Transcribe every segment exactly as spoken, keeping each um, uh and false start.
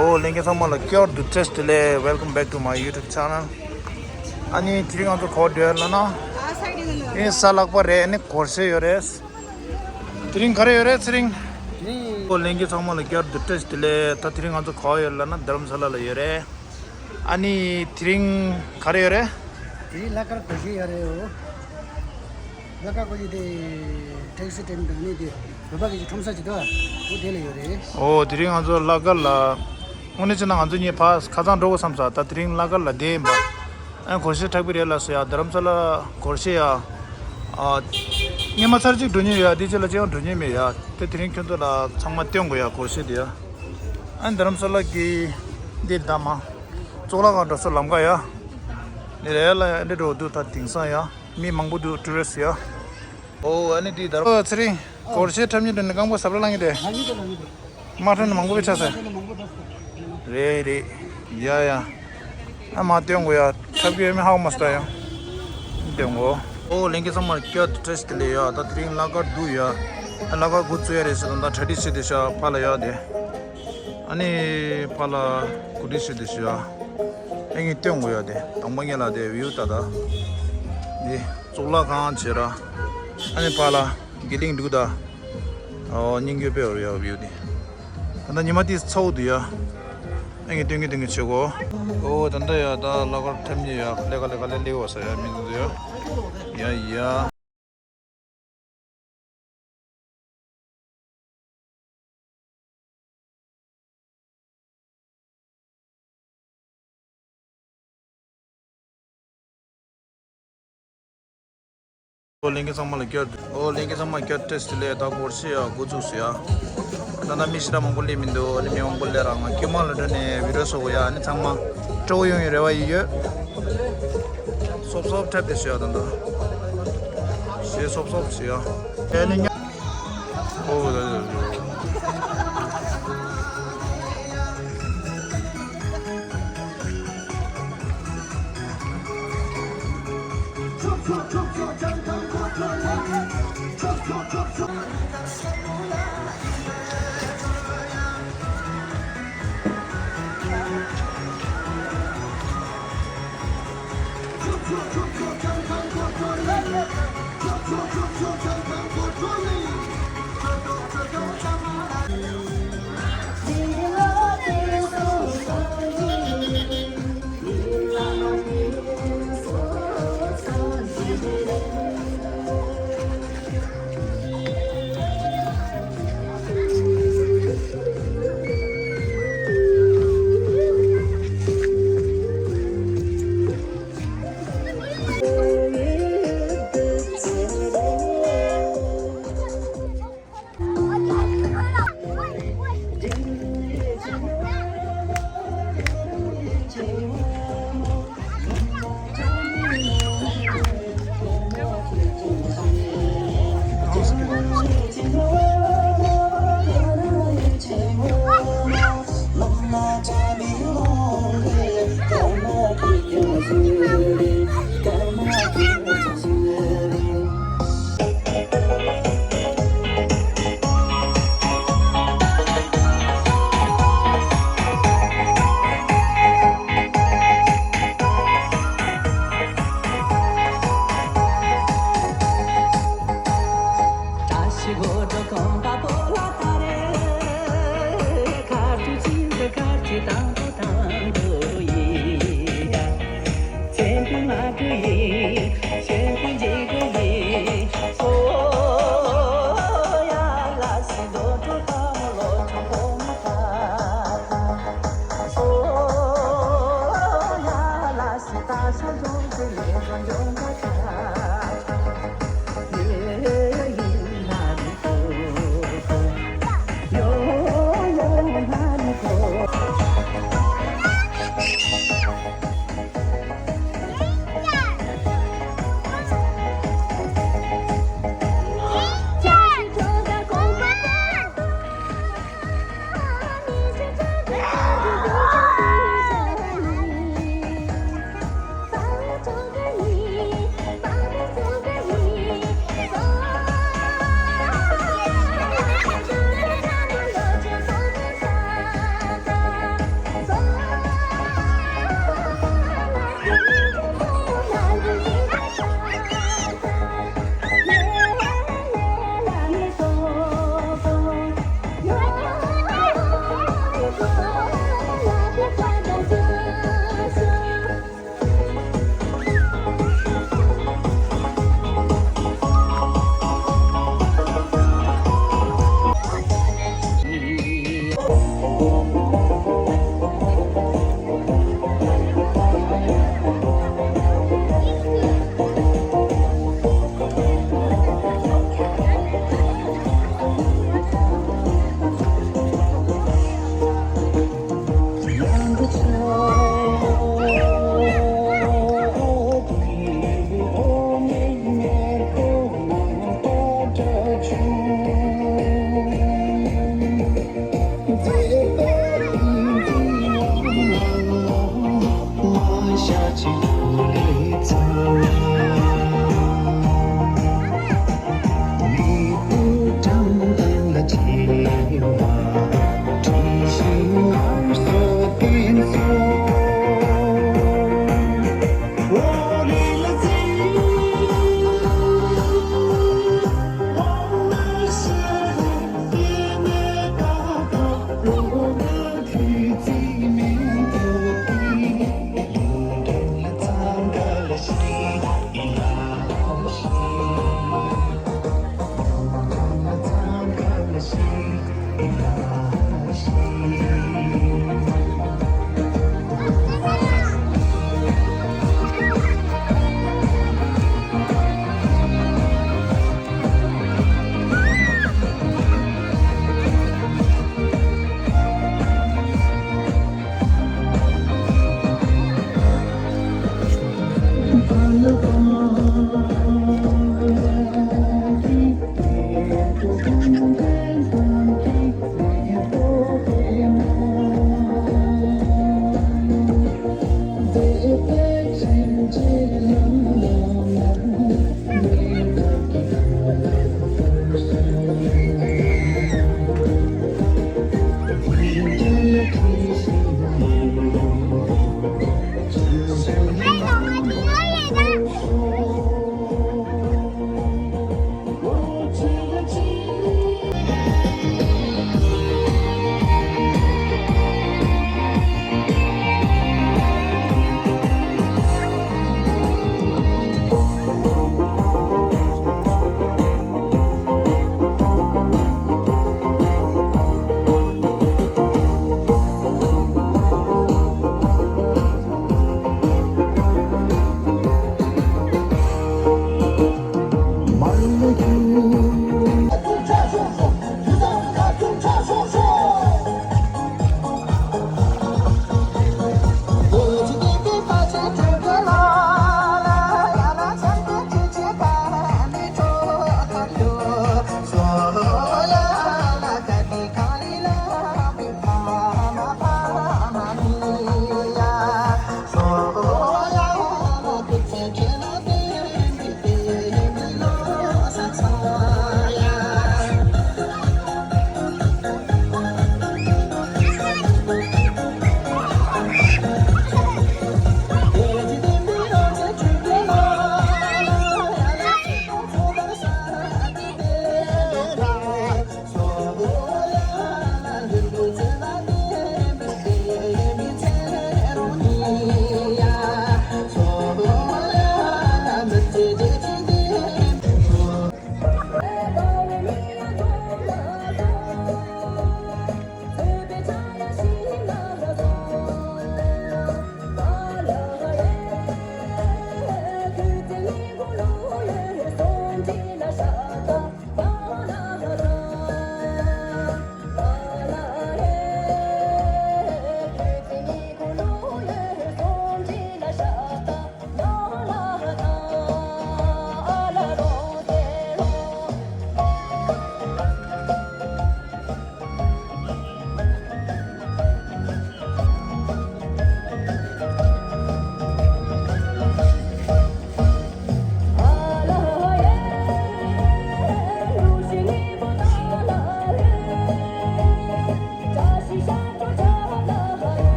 ཨོ་ལྷན་རྒྱས་ཚང་མ་ལ་བསྐྱར་དུ་བཀྲ་ཤིས་བདེ་ལེགས། Welcome back to my YouTube channel. ཨ་ནི་དེ་རིང་ང་ཚོ་ག་པར་འགྲོ་ཡ་ལབ་ན། ཨེ་གཟའ་ལྷག་པ་རེད། ཨ་ནི་སྒོར་གཞས་ཡོད་རེད། དེ་རིང་ག་རེ་ཡོད་རེད་ཚེ་རིང་། ཨོ་ལྷན་རྒྱས་ཚང་མ་ལ་བསྐྱར་དུ་བཀྲ་ཤིས་བདེ་ལེགས། ད་དེ་རིང་ང་ཚོ་ག་པར་ཡོད་ལབ་ན་རྡ་རམ་ས་ལ་ལ་ཡོད་རེད། ཨ་ནི་དེ་རིང་ག་རེ་ཡོད་རེད། དེ་རིང་གླ་གར་སྒོར་གཞས་ཡོད་རེད། འོ། གླ་གར་སྒོར་གཞས་དེ་ཊེག་སི་སི་སི་ཊེན་དང་ནི་དེ་བོད་པ་གི་ཁྲོམ་ས་ཅིག་འདུག་འོ་དེ་ལ་ཡོད་རེད། ཨོ་དེ་རིང་ང་ཚོ་གླ་གར་ལ། དངོས་གནས་བྱས་ན་ང་ཚོ་གཉིས་ཕར་ཁ་སང་འགྲོ་དགོས་བསམ་ས། ད་དེ་རིང་གླ་གར་ལ་བསྡད་ཡིན་པ། ཨ་སྒོར་གཞས་འཁྲབ་ཀྱི་རེད་ལབ་སོང་ཡ། རྡ་རམ་ས་ལ་སྒོར་གཞས་ཡ། ཨ། སྔོན་མ་ཚར་གཅིག་འགྲོ་མྱོང་ཡོད་ཡ། དེ་རྗེས་ལ་ཅི་ཡང་འགྲོ་མྱོང་མེད་ཡ། དེ་དེ་རིང་ཁྱོད་ཚོ་ལ་ཚང་མ་སྟོན་དགོས་ཡ་སྒོར་གཞས་དེ་ཡ། ཨ་རྡ་རམ་ས་ལ་གི་འདི་ད་མ། གཙུག་ལག་ཁང་འགྲོ་ས་ལམ་ཁ་ཡ། འདི་རེད་ལ་ཡ། འདི་འགྲོ་འདུག་ད་དེང་སང་ཡ། མི་མང་པོ་འདུག་ཊུ་རི་སི་ཡ། ཨོ་ཨ་ནི་འདི་ད་ར་ཚེ་རིང་། སྒོར་གཞས་འཁྲབ་མྱོང་འདྲ་ནི་རྐང་པ་ཟབ་ར་ལངས་ཀྱི་རེད། དམག་ཁྲལ་ནི་མང་པོ་བྱ་ས། རེད་རེད། ཡ་ཡ། ཨ་མ་སྟོན་དགོས་ཡ། འཁྲབ་ཀྱི་ཡོད་མེད་ཧ་གོ་མ་སོང་ཡ། སྟོན་དགོས། ཨོ་ལྷན་རྒྱས་ཚང་མར་བསྐྱར་དུ་བཀྲ་ཤིས་བདེ་ལེགས་ཡ། ད་དེ་རིང་གླ་གར་འདུག་ཡ། ཨ་གླ་གར་འགོ་བཙུགས་ཡ་རེད་ཟེར་ད་ད་གྲ་སྒྲིག་བྱེད་དེ་ཤ་ཕ་ལ་ཡ་དེ། ཨ་ནི་ཕ་ལ་གོ་སྒྲིག་བྱེད་དེ་ཤ། ཨ་ངས་སྟོན་དགོས་ཡ་དེ། དང་པོ་ངས་ལ་དེ་བིའུ་ད་ད། འདི་གཙུག་ལག་ཁང་བྱེད་ར། ཨ་ནི་ཕ་ལ། དགེ་ལྡན་འདུག་ད། ཨོ་སྙིང་རྗེ་དཔེ་འོ་ཡ་བིའུ་དེ། ད་ལྟ་ཉི་མ་དེ་ཚ་བོ་འདུག་ཡ། ཨ་ངས་སྟོན་གི་སྟོན་གི་བྱེད་གོ། ཨོ་ད་ལྟ་ཡ་ད་གླ་གར་འཁྲབ་མྱོང་ཡ། ལེ་ག་ལེ་ག་ལེ་ལེ་བ་ས་ཡ་མི་འདུག་ཡ། ཡ་ཡ། ཨོ་ལྷན་རྒྱས་ཚང་མ་ལ་བསྐྱར། ཨོ་ལྷན་རྒྱས་ཚང་མ་བསྐྱར་བཀྲ་ཤིས་བདེ་ལེགས། ད་སྒོར་གཞས་ཡ་འགོ་བཙུགས་སོང་ཡ། ད་ལྟ་མི་ཞེ་དྲག་མང་པོ་སླེབས་མི་འདུག་ཨ་ནི་མི་མང་པོ་སླེབས་ར་ང་ཁྱིམ་ལ་འགྲོ་ནས་བི་ཌིའོ་བཟོ་དགོས་ཡ། ཨ་ནི་ཚང་མ་སྤྲོ་བོ་ཡོང་ཡི་རེ་བ་ཡི་ཡོད། སོབ་སོབ་འཁྲབ་བསྡད་སོང་ཡ། ད་ལྟ་གཞས་སོབ་སོབ་བྱས་ཡ། ཨ་ནི་ཉ། ཨོ་ད་ད་ད།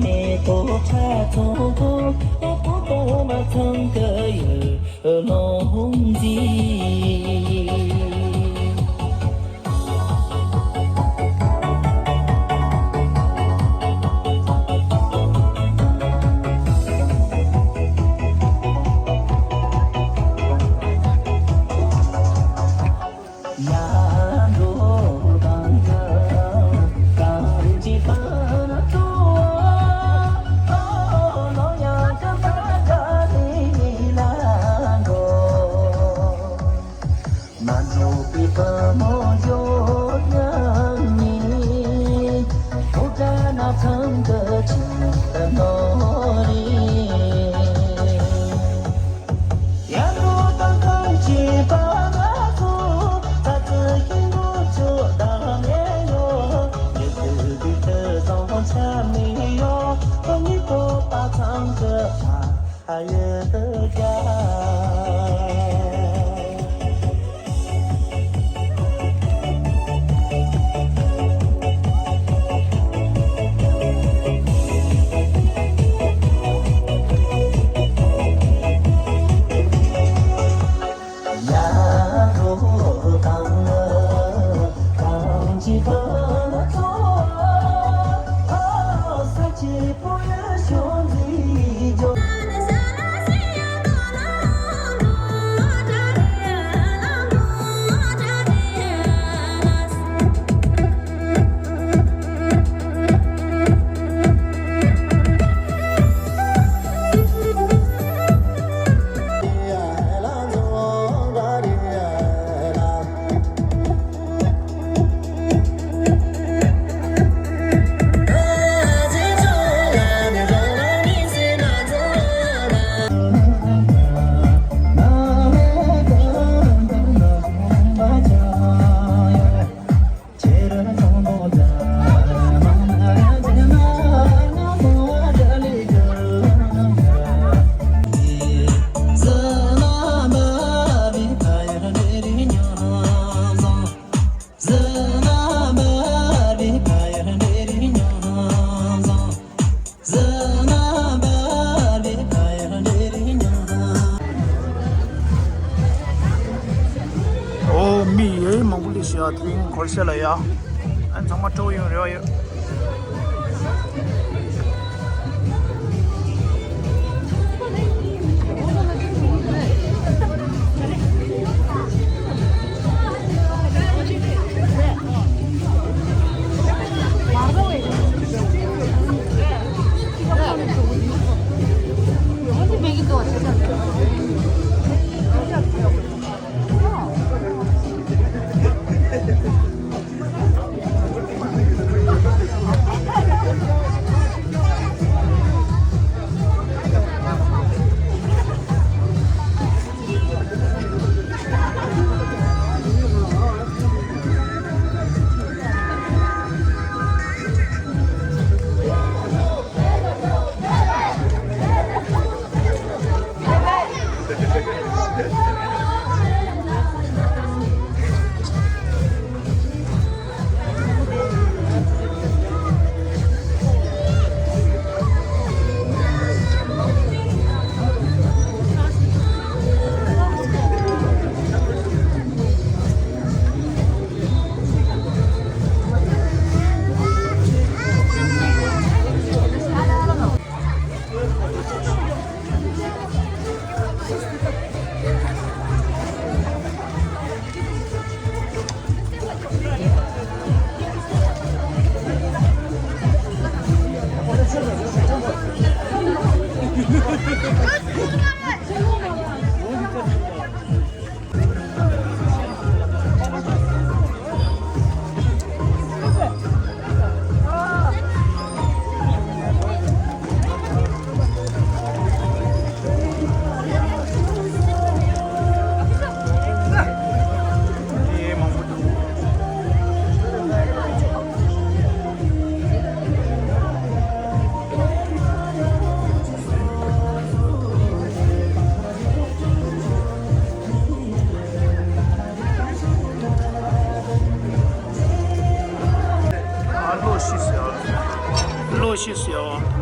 མེ་ཏོག་ཁྲ་ཚོམ་ཚོམ། ཨ་ཕོ་ཏོ་མ་ཚང་གི་ཡུལ་ལུང་འཛིན། ཨོ། མི་ཡོད་མང་པོ་སླེབས་ཤག་དེ་རིང་གོར་ཤ་ལ་ཡ། ཨ་ཚང་མ་སྤྲོ་ཡོང་རེ་བ་ཡོད།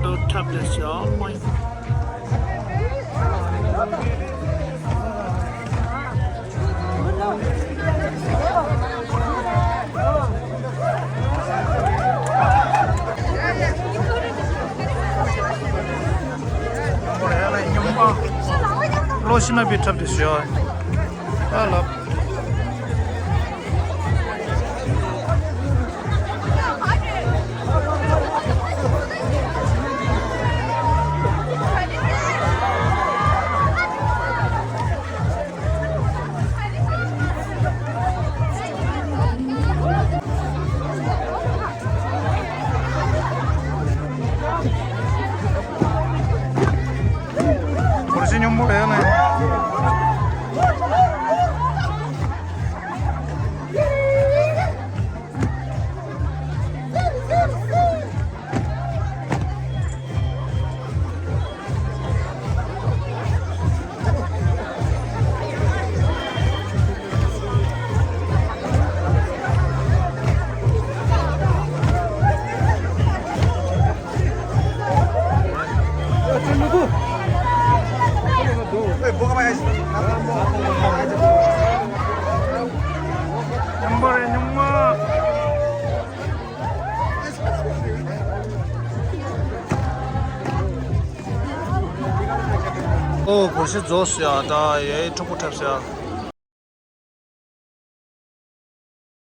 འཁྲབ་བསྡད་ཤག་ལོ་ཤི་ན་པའི་འཁྲབ་བསྡད་ཤག་ཨ་ལབ། གོར་ཤི་སྙོམས་པོ་ཡོད་ན། ཨོ། གོར་ཤི་རྫོགས་སོང་ཡ། ད་ཡའི་འཁྲུག་པོ་འཁྲབ་སོང་ཡ།